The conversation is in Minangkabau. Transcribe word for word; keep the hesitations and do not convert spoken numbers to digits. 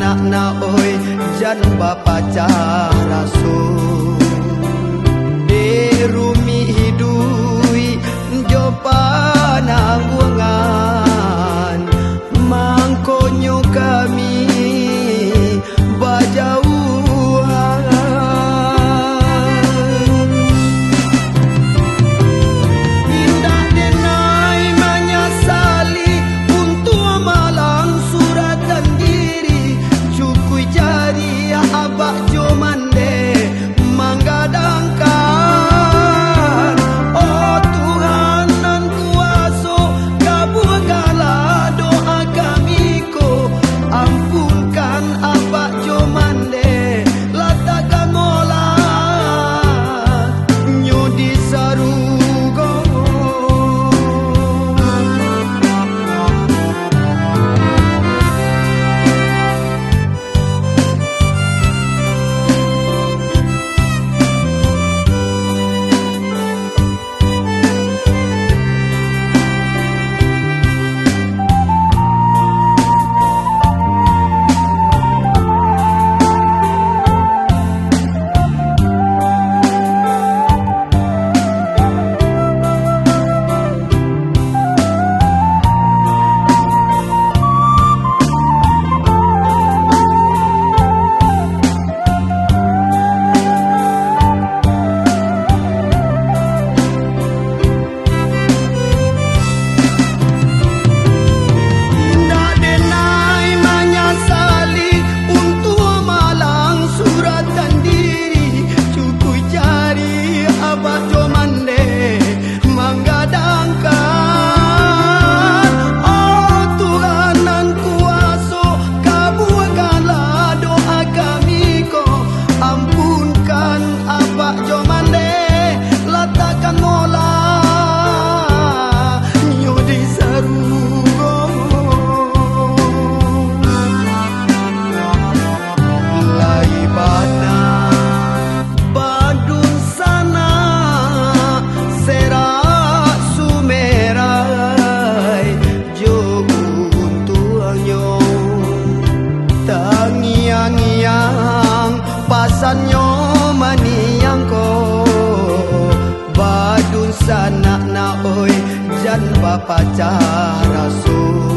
nak na oi, jan bapacah raso. Dek rumik iduik jo panangguangan, mangkonyo kami bajauahan. Indak denai manyasali, untuang malang suratan diri, cukuik jari abak jo mandeh manggadangkan. Oh Tuhan nan kuaso, kabuakanlah doa kami ko, ampunkan abak jo mandeh, latakkan molah nyo di sarugo. Indak denai manyasali, untuang malang suratan diri, cukuik jari abak jo mandeh manggadangkan. Oh Tuhan nan kuaso, kabuakanlah doa kami ko, ampunkan abak jo mandeh, latakkan molah nyo di sarugo. Lai bana badunsanak, serak sumerai jo untuangnyo, tangiang-ngiang pasannyo maniang ko, badunsanak na oi, jan bapacah raso.